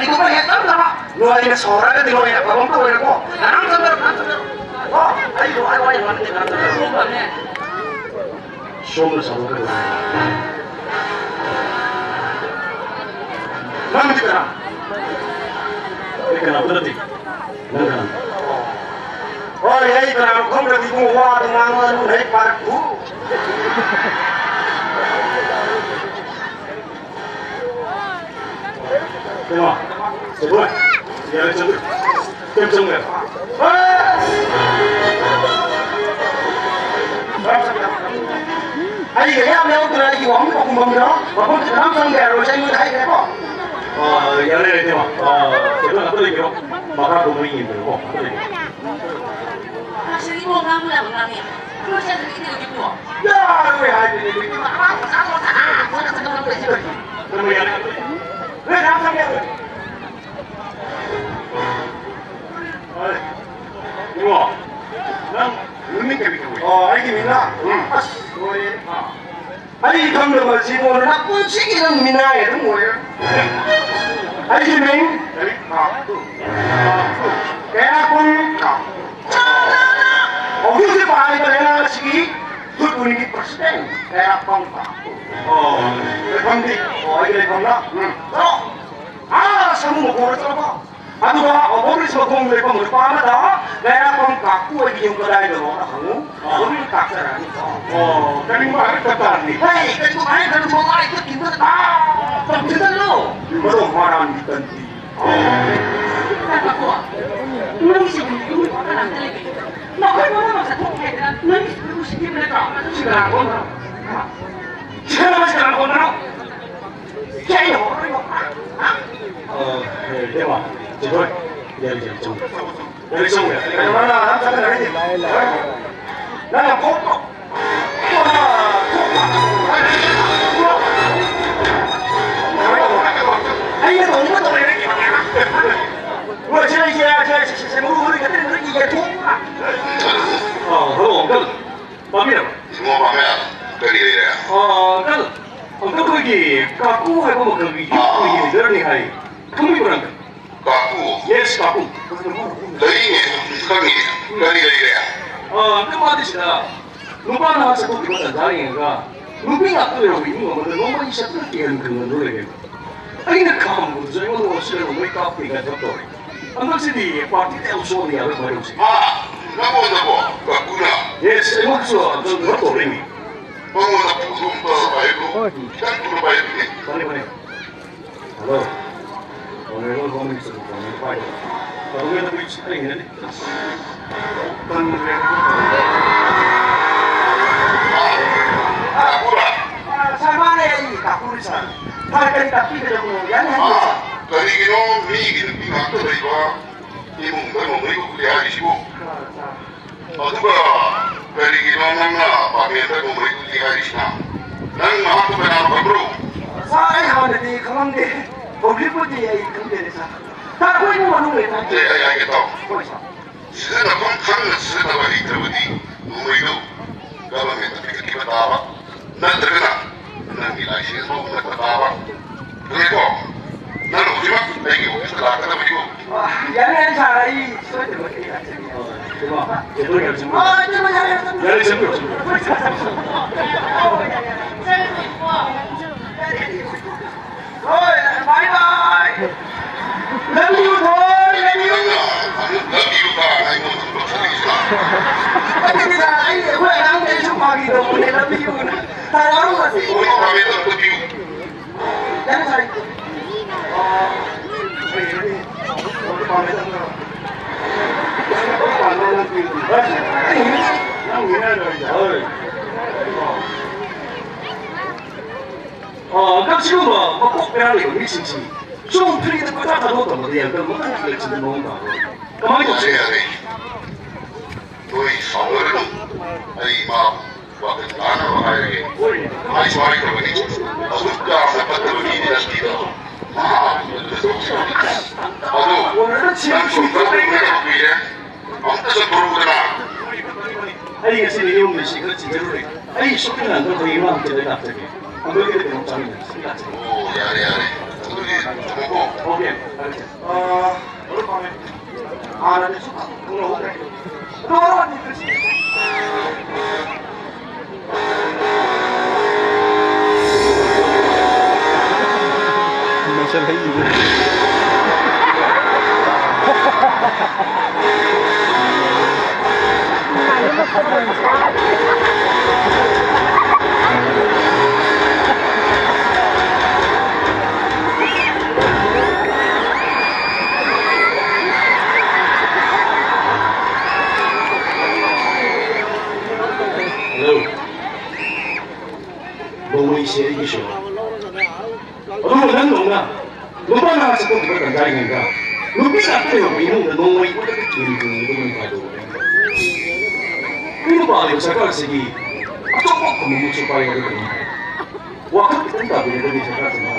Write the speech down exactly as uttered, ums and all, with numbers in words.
ꯀꯩꯒꯨꯝꯕ ꯍꯦꯛ ꯆꯪꯗꯕ, ꯅꯣꯏꯅ ꯁꯥꯎꯔꯒꯗꯤ ꯅꯣꯏꯅ ꯑꯐꯕ ꯑꯃ ꯇꯧꯔꯦꯀꯣ꯫ ꯀꯅꯥꯝ ꯆꯪꯗꯔꯣ, ꯀꯅꯥꯝ ꯆꯪꯗꯔꯣ꯫ ꯀꯣ, ꯑꯩ ꯅꯨꯡꯉꯥꯏ ꯋꯥꯔꯤ ꯉꯥꯡꯅꯤꯡꯗꯦ, ꯀꯅꯥꯝ ꯆꯪꯗꯔꯣ꯫ ꯁꯣꯝꯅ ꯁꯥꯎꯔꯒꯗꯤ꯫ ꯅꯪꯗꯤ ꯀꯅꯥ? ꯑꯩ ꯀꯅꯥꯝꯇ ꯅꯠꯇꯦ꯫ ꯅꯪ ꯀꯅꯥ? ꯍꯣꯏ, ꯑꯩ ꯀꯅꯥꯅꯣ ꯈꯪꯗ꯭ꯔꯗꯤ ꯏꯕꯨꯡ, ꯋꯥꯗꯣ ꯉꯥꯡꯉꯛꯑꯅꯨ, ꯅꯩ ꯄꯥꯔꯛꯄꯨ꯫ ꯀꯩꯅꯣ? ꯁꯦ, ꯍꯣꯏ꯫ ꯌꯥꯔꯦ, ꯆꯠꯂꯨ꯫ ꯀꯩꯝ ꯆꯪꯉꯣꯏ꯫ ꯍꯣꯏ! ꯑꯩꯒ ꯌꯥꯝ ꯌꯥꯎꯗꯅ ꯑꯩꯒꯤ ꯋꯥꯍꯪ ꯄꯥꯎꯈꯨꯝ ꯐꯝꯗ꯭ꯔꯣ? ꯃꯐꯝꯁꯦ ꯀꯅꯥꯝ ꯆꯪꯗꯦ ꯍꯥꯏꯔꯣꯏ, ꯑꯩꯉꯣꯟꯗ ꯍꯥꯏꯈ꯭ꯔꯦꯀꯣ꯫ ꯑꯥ, ꯌꯥꯔꯦ, ꯌꯥꯔꯦ, ꯏꯇꯩꯃ꯫ ꯑꯥ, ꯁꯦ, ꯍꯣꯏ, ꯉꯥꯛꯇ ꯂꯩꯕꯤꯔꯣ꯫ ꯃꯈꯥ ꯀꯨꯝꯕ ꯌꯦꯡꯕꯤꯔꯣꯀꯣ, ꯉꯥꯛꯇ ꯂꯩꯕꯤꯔꯣ꯫ ꯃꯥꯁꯤ ꯏꯕꯣ ꯉꯥꯡꯕ ꯌꯥꯕ ꯉꯥꯡꯉꯦ꯫ ꯀꯩꯅꯣ ꯆꯠꯇ꯭ꯔꯗꯤ ꯏꯇꯩ ꯑꯣꯏꯗꯣꯏꯕꯣ? ꯌꯥꯔꯣꯏ ꯍꯥꯏꯕꯅꯦ, ꯏꯕꯦꯝꯃ꯫ ꯑꯉꯥꯡ ꯃꯆꯥ ꯃꯆꯥ ꯉꯥꯡꯕ ꯆꯠꯀꯗꯕ ꯂꯩꯁꯤꯗꯤ꯫ ꯀꯩꯅꯣ ꯌꯥꯔꯦ꯫ ꯅꯣꯏ ꯀꯅꯥꯝ ꯆꯪꯒꯦ ꯌꯥꯔꯣꯏ꯫ ꯍꯣꯏ꯫ ꯏꯕꯣ, ꯅꯪ ꯅꯃꯤꯡ ꯀꯔꯤ ꯀꯧꯏ? ꯑꯣ, ꯑꯩꯒꯤ ꯃꯤꯡꯂ? ꯎꯝ꯫ ꯑꯁ, ꯂꯣꯏꯔꯦ꯫ ꯑꯥ꯫ ꯑꯩ ꯈꯪꯗꯕ ꯁꯤꯕꯨ ꯅꯄꯨꯟꯁꯤꯒꯤ ꯅꯪ ꯃꯤꯅꯥꯏ ꯑꯗꯨꯝ ꯑꯣꯏꯔꯦ꯫ ꯑꯩꯒꯤ ꯃꯤꯡ ꯀꯔꯤ? ꯀꯌꯥ ꯀꯨꯟ꯫ ꯍꯧꯖꯤꯛ ꯍꯧꯖꯤꯛ ꯄꯥꯜꯂꯤꯕ ꯂꯩꯉꯥꯛ ꯑꯁꯤꯒꯤ ꯌꯨꯠ ꯋꯤꯡꯒꯤ ꯄ꯭ꯔꯁꯤꯗꯦꯟ ꯀꯌꯥ ꯀꯨꯟ꯫ ꯑꯣ, ꯂꯩꯐꯝꯗꯤ? ꯑꯣ, ꯑꯩꯒꯤ ꯂꯩꯐꯝꯅ? ꯎꯝ꯫ ꯑꯥ, ꯁꯃꯨ ꯃꯈꯣꯡꯗ ꯆꯠꯂꯣꯀꯣ꯫ ꯑꯗꯨꯒ ꯑꯣꯚꯔꯕ꯭ꯔꯤꯖ ꯃꯈꯣꯡ ꯂꯩꯐꯝ ꯅꯨꯄꯥ ꯑꯃꯗ ꯂꯩꯔꯥꯛꯄꯝ ꯀꯥꯛꯄꯨ ꯑꯩꯒꯤ ꯌꯨꯝ ꯀꯗꯥꯏꯗꯅꯣꯅ ꯍꯪꯉꯨ꯫ ꯑꯗꯨꯝ ꯇꯥꯛꯆꯔꯛꯑꯅꯤ꯫ ꯑꯣ, ꯀꯔꯤꯒꯨꯝꯕ ꯍꯥꯏꯔꯛꯇ ꯇꯥꯔꯗꯤ? ꯍꯦ, ꯀꯔꯤꯒꯨꯝꯕ ꯍꯥꯏꯔꯛꯇ꯭ꯔꯗꯤ ꯃꯃꯥꯏ ꯀꯛꯈꯤꯕꯗ ꯇꯥ-, ꯇꯝꯊꯤꯗꯠꯂꯣ꯫ ꯃꯗꯣ ꯃꯔꯥꯟꯒꯤ ꯇꯟꯗꯤ꯫ ꯉꯥꯏꯈꯣꯀꯣ꯫ ꯅꯪꯒꯤꯁꯤꯕꯨ ꯌꯨꯝ ꯀꯅꯥꯝꯇ ꯂꯩꯇꯦ? ꯃꯈꯣꯏ ꯃꯃꯥ ꯃꯆꯥ ꯊꯣꯛꯈꯤ ꯍꯥꯏꯗꯅ ꯅꯪꯒꯤꯁꯤꯕꯨ ꯅꯨꯡꯁꯤꯠꯈꯤꯕ ꯅꯠꯇ꯭ꯔꯣ? ꯁꯤ ꯀꯅꯥ ꯀꯣꯟꯕꯅꯣ? ꯁꯤ ꯀꯅꯥ ꯀꯣꯟꯕꯅꯣ? ꯁꯤ ꯑꯩꯅ ꯍꯧꯔꯛꯄꯅꯤꯀꯣ꯫ ꯑ, ꯍꯦ, ꯏꯕꯦꯝꯃ, ꯆꯦ ꯊꯣꯏ, ꯌꯥꯔꯦ, ꯌꯥꯔꯦ, ꯆꯪꯉꯣ꯫ ꯌꯥꯔꯦ, ꯆꯪꯉꯣ, ꯌꯥꯔꯦ꯫ ꯀꯩꯅꯣ, ꯅꯪ ꯑꯉꯥꯡ ꯆꯠꯀꯗꯧꯔꯤꯗꯤ? ꯅꯪ ꯌꯥꯝ ꯊꯣꯛꯄ꯭ꯔꯣ? ꯑꯩꯅ ꯇꯧꯅꯤꯡꯕ ꯇꯧꯔꯦ, ꯅꯪꯒꯤ ꯃꯈꯥꯗ꯫ ꯍꯣꯏ, ꯁꯦ, ꯁꯦ, ꯁꯦ, ꯃꯔꯨ, ꯃꯔꯨ ꯈꯛꯇꯅꯤ, ꯃꯔꯨ ꯌꯦꯟꯊꯣꯛꯄ꯫ ꯑ, hello, uncle. ꯄꯥꯝꯕꯤꯔꯕ? ꯏꯕꯨꯡꯉꯣ ꯄꯥꯝꯕꯤꯔꯕ? ꯀꯔꯤ ꯂꯩꯔꯦ? ꯑ, uncle, uncle ꯈꯣꯏꯒꯤ ꯀꯥꯀꯨ ꯍꯥꯏꯕ ꯃꯈꯜꯒꯤ ꯌꯨꯠ ꯑꯥ꯫ ꯈꯣꯏꯒꯤ ꯂꯤꯗꯔꯅꯤ ꯍꯥꯏ꯫ ꯈꯪꯕꯤꯕ꯭ꯔꯥ, uncle? ꯀꯥꯀꯨ? Yes, ꯀꯥꯀꯨ꯫ ꯂꯩꯅꯦ, ꯈꯪꯉꯦ꯫ ꯀꯔꯤ ꯂꯩꯔꯦ? ꯑ, uncle, ꯃꯥꯗꯤ ꯁꯤꯗ ꯅꯨꯄꯥ ꯅꯍꯥ ꯆꯠꯊꯣꯛꯈꯤꯕ ꯇꯟꯖꯥ ꯌꯦꯡꯉꯒ ꯅꯨꯄꯤ ꯉꯥꯛꯇ ꯂꯩꯍꯧꯕ ꯏꯃꯨꯡ ꯑꯃꯗ ꯅꯣꯡꯃꯒꯤ ꯆꯠꯇꯨꯅ ꯀꯤꯍꯟ ꯈꯪꯍꯟꯗꯨꯅ ꯂꯩꯔꯦ꯫ ꯑꯩꯅ ꯈꯥꯝꯕꯗꯨꯁꯨ ꯑꯩꯉꯣꯟꯗ ꯑꯣꯟꯁꯤꯜꯂꯒ ꯃꯩ ꯀꯥꯞꯄꯤ ꯀꯥꯏꯅ ꯇꯧꯔꯦ꯫ ꯍꯟꯗꯛꯁꯤꯗꯤ party ꯗ ꯌꯥꯝ ꯁꯣꯛꯑꯅꯤ ꯌꯥꯔꯣꯏ ꯀꯃꯥꯏꯅ ꯇꯧꯁꯤ? ꯃꯥ ꯅꯪꯉꯣꯟꯗꯕꯣ? ꯀꯥꯀꯨꯅ? Yes, ꯑꯩꯉꯣꯟꯗꯁꯨ ꯑꯝꯇ ꯇꯧꯔꯛꯏꯅꯤ꯫ ꯃꯉꯣꯟꯗ ꯐꯣꯟꯗꯣ ꯑꯝꯇ ꯄꯥꯏꯌꯨꯀꯣ꯫ ꯈꯤꯇꯪ ꯊꯨꯅ ꯄꯥꯏꯌꯨꯅꯦ꯫ ꯐꯅꯤ, ꯐꯅꯤ꯫ Hello. Honorable Home Minister ꯀꯧꯅꯤ ꯄꯥꯏꯗꯕ꯫ ꯀꯩꯗꯧꯉꯩꯗ ꯃꯣꯏ ꯆꯠꯂꯤꯉꯩꯗꯅꯦ꯫ ꯇꯟꯈ꯭ꯔꯦ꯫ ꯁꯥꯔ, ꯃꯥꯅꯦ, ꯑꯩ ꯀꯥꯀꯨꯅꯤ, ꯁꯥꯔ꯫ ꯁꯥꯔ, ꯀꯔꯤ ꯇꯥꯛꯄꯤꯒꯗꯕꯅꯣ? ꯌꯥꯅꯤ ꯍꯥꯏꯕꯤꯌꯨ, ꯁꯥꯔ꯫ ꯀꯔꯤꯒꯤꯅꯣ ꯃꯤꯒꯤ ꯅꯨꯄꯤ ꯉꯥꯛꯇ ꯂꯩꯕ ꯏꯃꯨꯡꯗ ꯅꯣꯡꯃꯩ ꯎꯠꯂꯦ ꯍꯥꯏꯔꯤꯁꯤꯕꯨ? ꯁꯥꯔ, ꯁꯥꯔ꯫ ꯑꯗꯨꯒ ꯀꯔꯤꯒꯤꯅꯣ ꯅꯪꯅ ꯄꯥꯃꯦꯟꯗ ꯅꯣꯡꯃꯩ ꯎꯠꯂꯤ ꯍꯥꯏꯔꯤꯁꯤꯅ? ꯅꯪ ꯃꯍꯥꯛꯄꯨ ꯀꯅꯥꯅꯣ ꯈꯪꯕ꯭ꯔꯣ? ꯁꯥꯔ, ꯑꯩ ꯍꯥꯟꯅꯗꯤ ꯈꯪꯂꯝꯗꯦ꯫ ꯍꯧꯖꯤꯛꯄꯨꯗꯤ ꯑꯩ ꯈꯪꯖꯔꯦ, ꯁꯥꯔ꯫ ꯁꯥꯔ, ꯑꯩꯈꯣꯏ ꯏꯃꯨꯡ ꯃꯅꯨꯡ ꯂꯩ, ꯁꯥꯔ꯫ ꯑꯦ, ꯑꯩ ꯍꯥꯏꯒꯦ ꯇꯥꯎ꯫ ꯍꯣꯏ, ꯁꯥꯔ꯫ ꯁꯤꯖꯤꯟꯅꯐꯝ ꯈꯪꯅ ꯁꯤꯖꯤꯟꯅꯕ ꯍꯩꯇ꯭ꯔꯕꯗꯤ ꯅꯣꯡꯃꯩꯗꯨ government ꯇ ꯄꯤꯈꯠꯈꯤꯕ ꯇꯥꯕ꯫ ꯅꯠꯇ꯭ꯔꯒꯅ ꯅꯪꯒꯤ license ꯐꯥꯎ ꯎꯠꯂꯛꯄ ꯇꯥꯕ꯫ ꯈꯪꯉꯦꯀꯣ? ꯅꯪ ꯍꯧꯖꯤꯛꯃꯛ ꯑꯩꯒꯤ office ꯇ ꯂꯥꯛꯀꯗꯕꯅꯤꯀꯣ꯫ ꯑ, ꯌꯥꯅꯤ, ꯌꯥꯅꯤ, ꯁꯥꯔ, ꯑꯩ ꯁꯣꯏꯗꯅꯃꯛꯀꯤ ꯂꯥꯛꯆꯒꯦ꯫ ꯑ, ꯏꯆꯦ, ꯌꯥꯔꯦ, ꯌꯥꯔꯦ, ꯌꯥꯔꯦ꯫ ꯌꯥꯔꯦ, ꯏꯆꯦ, ꯏꯆꯦ꯫ ꯍꯣꯏ, bye bye꯫ Love you, ꯊꯣꯏ, love you꯫ ꯅꯪꯅ ꯑꯃꯨꯛ love you ꯀꯥꯏꯅ ꯑꯩꯉꯣꯟꯗ ꯇꯧꯁꯜꯂꯛꯏꯁꯤꯅ? ꯑꯗꯨꯅꯤꯗ, ꯑꯩ, ꯑꯩꯈꯣꯏ ꯑꯉꯥꯡꯈꯩ ꯁꯨꯝ ꯐꯥꯒꯤ ꯇꯧꯕꯅꯦ, love you ꯅ꯫ ꯁꯥꯔ, ꯋꯥꯔꯧꯔꯁꯤ꯫ ꯍꯣꯏ, ꯐꯔꯦ, love you꯫ ꯌꯥꯔꯦ, ꯁꯥꯔ꯫ ꯍꯣꯏ꯫ ꯑ, uncle, ꯁꯤꯒꯨꯝꯕ ꯃꯀꯣꯛ ꯕꯦꯔꯥ ꯂꯩꯕ ꯃꯤꯁꯤꯡꯁꯤ ꯁꯨꯝ free ꯗ ꯀꯣꯏꯊꯥ ꯊꯥꯗꯣꯛꯑ ꯊꯝꯕꯗꯤ uncle ꯃꯈꯜ ꯂꯩꯁꯤꯟꯕ ꯃꯑꯣꯡ ꯇꯥꯕ꯭ꯔꯣ? ꯀꯃꯥꯏꯅ ꯇꯧꯁꯤ? ꯌꯥꯔꯦ, ꯌꯥꯔꯦ꯫ ꯅꯣꯏ ꯁꯥꯎꯅꯔꯅꯨ꯫ ꯑꯩ ꯃꯥꯕꯨ ꯋꯥꯈꯜ ꯇꯥꯅꯕ ꯍꯥꯏꯔꯒꯦ꯫ ꯍꯣꯏꯅꯦ꯫ ꯃꯥꯏꯁꯨ ꯍꯥꯏꯈ꯭ꯔꯕꯅꯤ꯫ ꯑꯗꯨꯛ ꯌꯥꯝꯅ ꯐꯠꯇꯕ ꯃꯤꯗꯤ ꯅꯠꯇꯦꯗꯣ꯫ ꯃꯍꯥꯛ ꯑꯗꯨꯗ ꯇꯧꯁꯤ꯫ ꯑꯗꯨ ꯅꯪꯁꯨ ꯑꯝꯇ ꯎꯅꯗꯕ ꯀꯨꯏꯔꯦ꯫ ꯑꯝꯇ ꯆꯠꯊꯣꯔꯛꯎꯗꯅ꯫ ꯑꯩ ꯉꯁꯤꯗꯤ ꯌꯨꯝꯗ ꯁꯤ ꯈꯔ ꯆꯤꯟꯖꯔꯨꯔꯦ꯫ ꯑꯩ ꯁꯣꯏꯗꯅ ꯑꯝꯇ ꯍꯌꯦꯡ ꯃꯥ ꯍꯪꯆꯤꯠ ꯑꯩ ꯂꯥꯛꯆꯒꯦ꯫ ꯑꯗꯨꯒꯤꯗꯤ ꯀꯩꯅꯣꯝ ꯆꯥꯃꯤꯟꯅꯁꯤ꯫ ꯑꯩ ꯂꯥꯛꯆꯒꯦ꯫ ꯑꯣ, ꯌꯥꯔꯦ, ꯌꯥꯔꯦ꯫ ꯑꯗꯨ Okay, okay. ꯑꯥ, ꯃꯔꯨꯞ ꯄꯥꯝꯃꯦ꯫ ꯍꯥꯟꯅꯗꯤ ꯁꯨꯡꯈꯪ ꯈꯪꯍꯧꯗ꯭ꯔꯦ꯫ ꯑꯗꯣ ꯃꯔꯨꯞ ꯑꯅꯤ ꯉꯁꯤ Hello. ꯅꯣꯡꯃꯩꯁꯦ ꯑꯩꯒꯤꯁꯨ꯫ ꯑꯗꯨꯕꯨ ꯅꯪꯗꯧꯅ ꯅꯨꯄꯥ ꯅꯍꯥ ꯆꯠꯊꯣꯛꯈꯤꯕ ꯇꯟꯖꯥꯔꯤꯉꯩꯗ ꯅꯨꯄꯤ ꯉꯥꯛꯇ ꯂꯩꯍꯧꯕ ꯏꯃꯨꯡꯗ ꯅꯣꯡꯃꯩ ꯑꯃꯈꯛꯇ ꯀꯤꯔꯤ ꯀꯤꯔꯤ ꯑꯗꯨꯝ ꯄꯥꯏꯗꯧꯕꯅꯦ꯫ ꯃꯤꯅ ꯄꯥꯜꯂꯤꯕ ꯁꯔꯀꯥꯔꯁꯤꯒꯤ ꯑꯆꯧꯕ ꯐꯝ ꯑꯃꯁꯨ ꯄꯥꯏꯒꯗꯕꯅꯤ꯫ ꯋꯥꯈꯜ ꯈꯤꯇꯪ ꯇꯥꯕꯤꯔꯒꯗꯤ ꯁꯔꯀꯥꯔꯁꯤꯅ